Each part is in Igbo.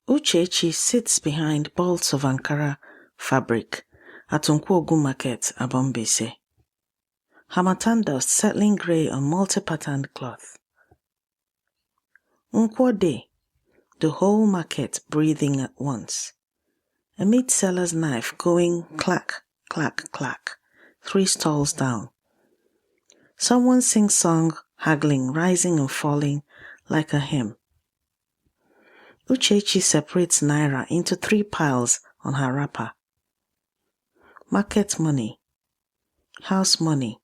Uchechi sits behind bolts of ankara fabric at Nkwogu Market, Aboh Mbaise, harmattan dust settling grey on multi-patterned cloth. Nkwo day, the whole market breathing at once. A meat seller's knife going clack, clack, clack, three stalls down. Someone's sing-song haggling rising and falling like a hymn. Uchechi separates naira into three piles on her wrapper: market money, house money,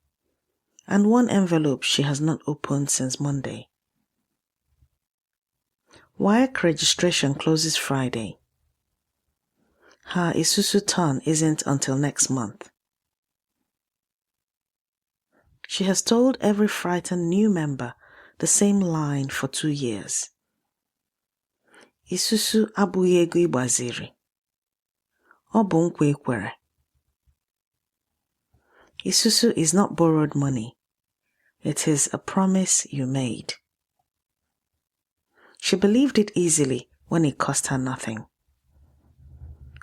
and one envelope she has not opened since Monday. WAEC registration closes Friday. Her esusu turn isn't until next month. She has told every frightened new member the same line for 2 years. Isusu abụghị ego ị gbaziri. Ọ bụ nkwa i kwere. Isusu is not borrowed money. It is a promise you made. She believed it easily when it cost her nothing.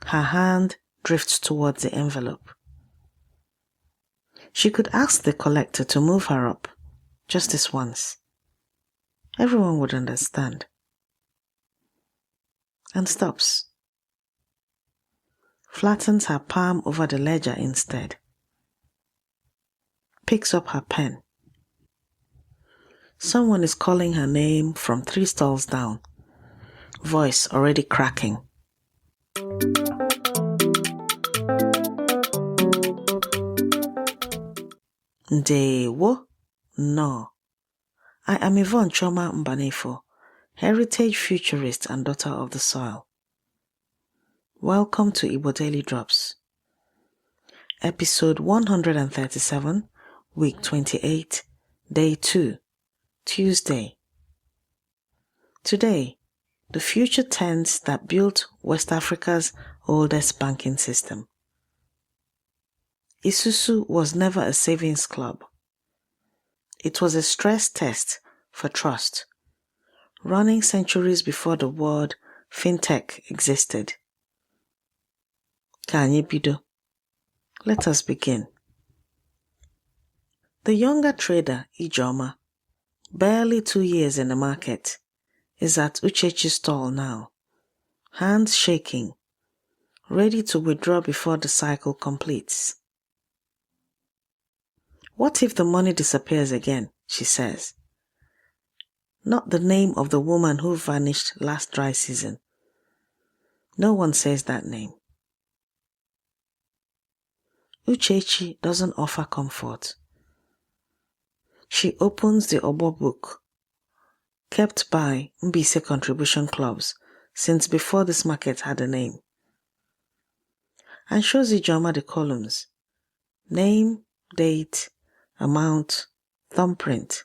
Her hand drifts towards the envelope. She could ask the collector to move her up, just this once. Everyone would understand. And stops. Flattens her palm over the ledger instead. Picks up her pen. Someone is calling her name from three stalls down, voice already cracking. Ndewo, nnọọ. I am Yvonne Chioma Mbanefo, heritage futurist and daughter of the soil. Welcome to Igbo Daily Drops, episode 137, week 28, day 2, Tuesday. Today, the future tense that built West Africa's oldest banking system. Isusu was never a savings club. It was a stress test for trust, running centuries before the word fintech existed. Ka anyị bido. Let us begin. The younger trader, Ijeoma, barely 2 years in the market, is at Uchechi's stall now, hands shaking, ready to withdraw before the cycle completes. "What if the money disappears again?" she says. Not the name of the woman who vanished last dry season. No one says that name. Uchechi doesn't offer comfort. She opens the Obo book, kept by Mbaise contribution clubs since before this market had a name, and shows Ijeoma the columns: name, date, amount, thumbprint.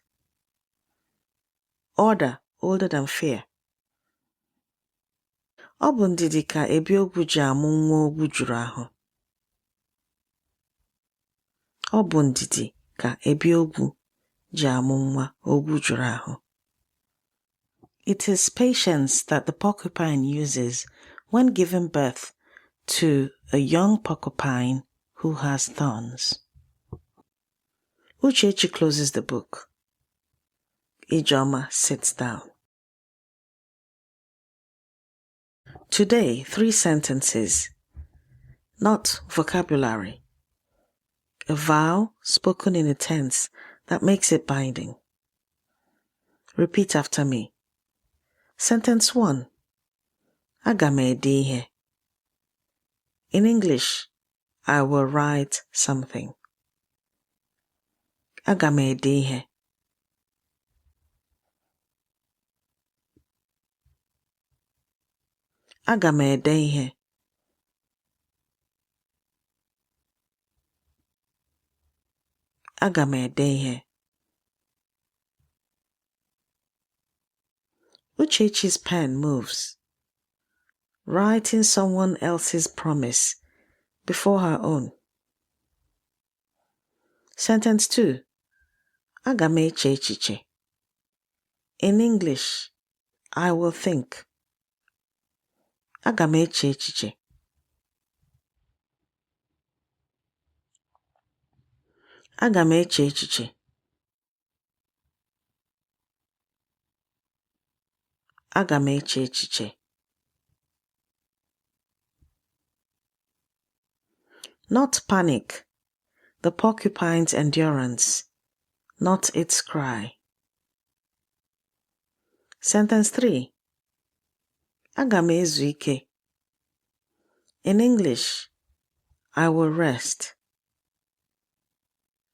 Order older than fear. Ọ bụ ndidi ka ebiogwu ji amụ nwa ogwu juru ahụ. Ọ bụ ndidi ka ebiogwu ji amụ nwa ogwu juru ahụ. It is patience that the porcupine uses when giving birth to a young porcupine who has thorns. Uchechi closes the book. Ijeoma sits down. Today, three sentences, not vocabulary. A vow spoken in a tense that makes it binding. Repeat after me. Sentence 1. Aga m ede ihe. In English, I will write something. Aga m ede ihe. Aga m ede ihe. Aga m ede ihe. Uchechi's pen moves, writing someone else's promise before her own. Sentence 2. Aga m eche echiche. In English, I will think. Aga m eche echiche. Aga m eche echiche. Aga m eche echiche. Not panic, the porcupine's endurance, not its cry. Sentence 3. Aga m ezu ike. In English, I will rest.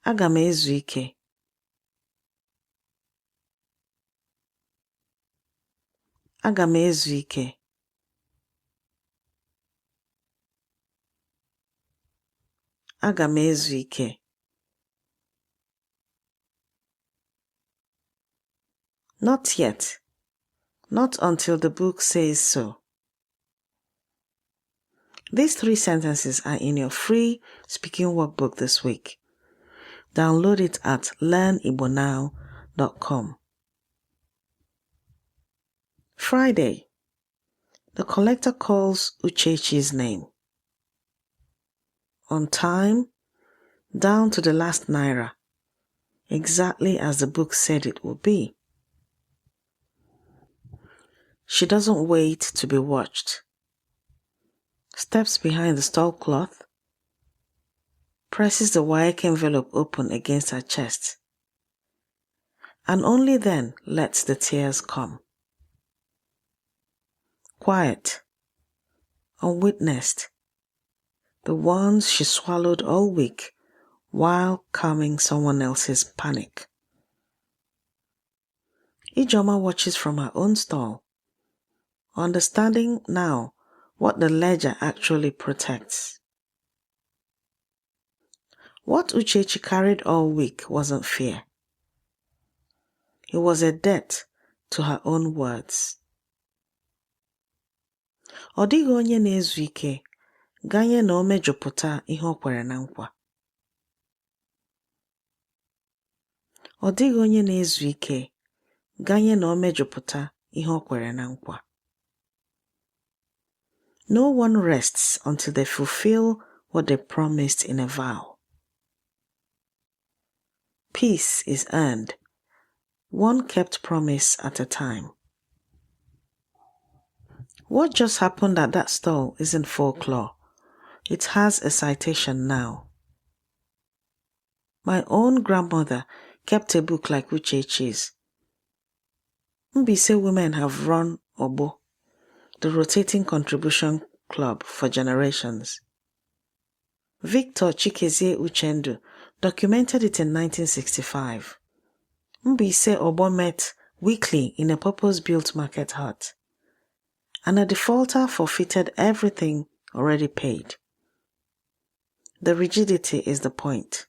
Aga m ezu ike. Aga m ezu ike. Aga m ezu ike. Not yet. Not until the book says so. These three sentences are in your free speaking workbook this week. Download it at learnigbonow.com. Friday. The collector calls Uchechi's name. On time, down to the last naira, exactly as the book said it would be. She doesn't wait to be watched. Steps behind the stall cloth, presses the WAEC envelope open against her chest, and only then lets the tears come. Quiet, unwitnessed, the ones she swallowed all week while calming someone else's panic. Ijeoma watches from her own stall, understanding now what the ledger actually protects. What Uchechi carried all week wasn't fear. It was a debt to her own words. Ọ dịghị onye na-ezu ike ganye na o mejupụta ihe o kwere na nkwa. Ọ dịghị onye na-ezu ike ganye na o mejupụta ihe o kwere na nkwa. No one rests until they fulfill what they promised in a vow. Peace is earned, one kept promise at a time. What just happened at that stall isn't folklore. It has a citation now. My own grandmother kept a book like Uchechi's. Mbaise women have run Ogbo, the rotating contribution club, for generations. Victor Chikezie Uchendu documented it in 1965. Mbaise Ogbo met weekly in a purpose-built market hut, and a defaulter forfeited everything already paid. The rigidity is the point.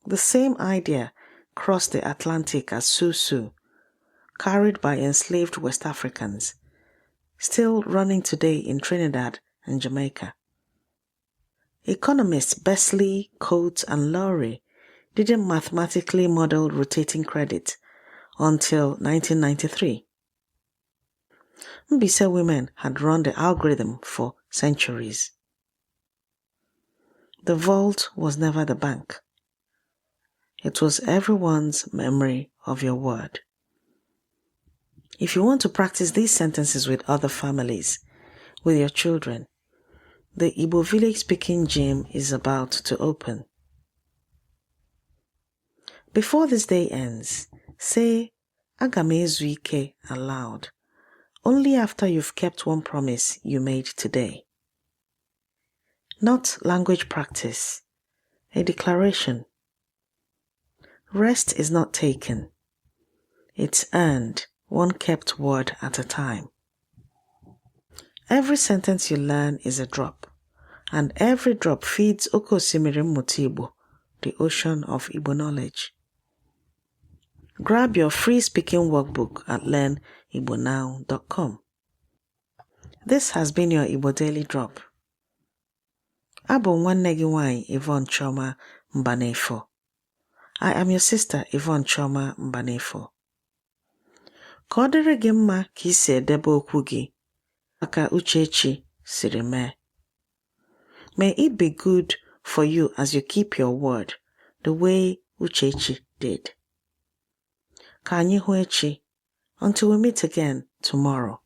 The same idea crossed the Atlantic as Susu, carried by enslaved West Africans, still running today in Trinidad and Jamaica. Economists Besley, Coates, and Lowry didn't mathematically model rotating credit until 1993. Mbaise women had run the algorithm for centuries. The vault was never the bank. It was everyone's memory of your word. If you want to practice these sentences with other families, with your children, the Igbo Village Speaking Gym is about to open. Before this day ends, say Aga m ezu ike aloud, only after you've kept one promise you made today. Not language practice, a declaration. Rest is not taken. It's earned, one kept word at a time. Every sentence you learn is a drop, and every drop feeds Oke Osimiri Mmụta Igbo, the ocean of Igbo knowledge. Grab your free speaking workbook at learnigbonow.com. This has been your Igbo Daily Drop. Abụ m nwanne gị nwanyị Yvonne Chioma Mbanefo. I am your sister Yvonne Chioma Mbanefo. Ka ọ dịrị gị mma ka i si edebe okwu gị. a ka Uchechi siri mee. May it be good for you as you keep your word, the way Uchechi did. Ka anyị hụ echi. Until we meet again tomorrow.